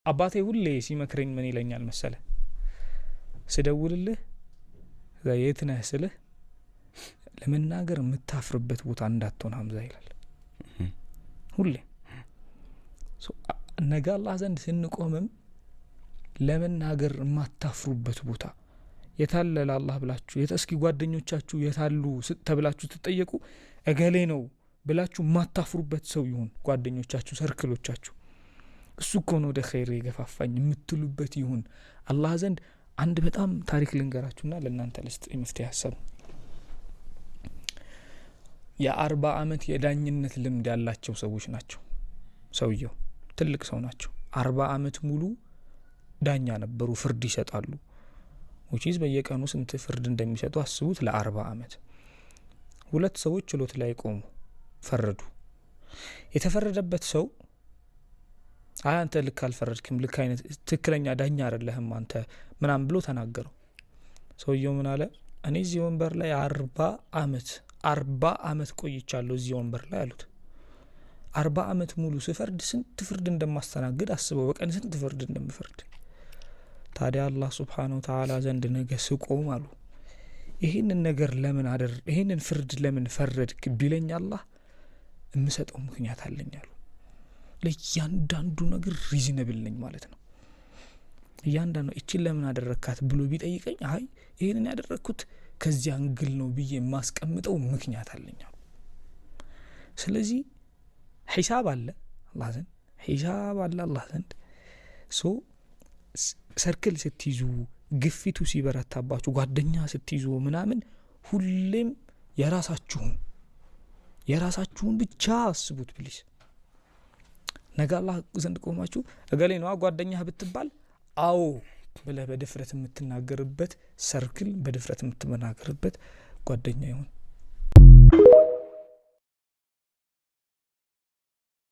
አባቴ ሁሌ ሲመክረኝ ምን ይለኛል መሰለ? ስደውልልህ የት ነህ ስልህ ለመናገር የምታፍርበት ቦታ እንዳትሆን ሀምዛ ይላል ሁሌ። ነገ አላህ ዘንድ ስንቆምም ለመናገር የማታፍሩበት ቦታ የታለ ለአላህ ብላችሁ፣ እስኪ ጓደኞቻችሁ የታሉ ተብላችሁ ትጠየቁ፣ እገሌ ነው ብላችሁ የማታፍሩበት ሰው ይሁን ጓደኞቻችሁ፣ circle ኦቻችሁ። እሱ እኮ ነው ወደ ኸይር የገፋፋኝ የምትሉበት ይሁን አላህ ዘንድ። አንድ በጣም ታሪክ ልንገራችሁና ለእናንተ ልስጥ የመፍትሄ ሀሳብ። የ40 አመት የዳኝነት ልምድ ያላቸው ሰዎች ናቸው። ሰውየው ትልቅ ሰው ናቸው። 40 አመት ሙሉ ዳኛ ነበሩ፣ ፍርድ ይሰጣሉ። Which is በየቀኑ ስንት ፍርድ እንደሚሰጡ አስቡት። ለ40 አመት ሁለት ሰዎች ችሎት ላይ ቆሙ፣ ፈረዱ። የተፈረደበት ሰው አይ አንተ ልክ አልፈረድክም፣ ልክ አይነት ትክክለኛ ዳኛ አይደለህም አንተ ምናምን ብሎ ተናገረው። ሰውየው ምን አለ? እኔ እዚህ ወንበር ላይ 40 አመት 40 አመት ቆይቻለሁ እዚህ ወንበር ላይ አሉት። 40 አመት ሙሉ ስፈርድ ስንት ፍርድ እንደማስተናግድ አስበው፣ በቀን ስንት ፍርድ እንደምፈርድ። ታዲያ አላህ ሱብሓነሁ ወተዓላ ዘንድ ነገ ስቆም አሉ ይሄንን ነገር ለምን አደር ይሄንን ፍርድ ለምን ፈረድክ ቢለኝ አላህ የምሰጠው ምክንያት አለኝ አሉ። ለእያንዳንዱ ነገር reasonable ነኝ ማለት ነው። እያንዳንዱ እቺን ለምን አደረካት ብሎ ቢጠይቀኝ አይ ይሄንን ያደረኩት ከዚህ angle ነው ብዬ የማስቀምጠው ምክንያት አለኝ አሉ። ስለዚህ ሂሳብ አለ አላህ ዘንድ፣ ሂሳብ አለ አላህ ዘንድ። So circle ስትይዙ፣ ግፊቱ ሲበረታባችሁ፣ ጓደኛ ስትይዙ ምናምን ሁሌም የራሳችሁን ብቻ አስቡት please። ነገ አላህ ዘንድ ቆማችሁ እገሌ ነዋ ጓደኛህ ብትባል አዎ ብለህ በድፍረት የምትናገርበት circle፣ በድፍረት የምትናገርበት ጓደኛ ይሁን።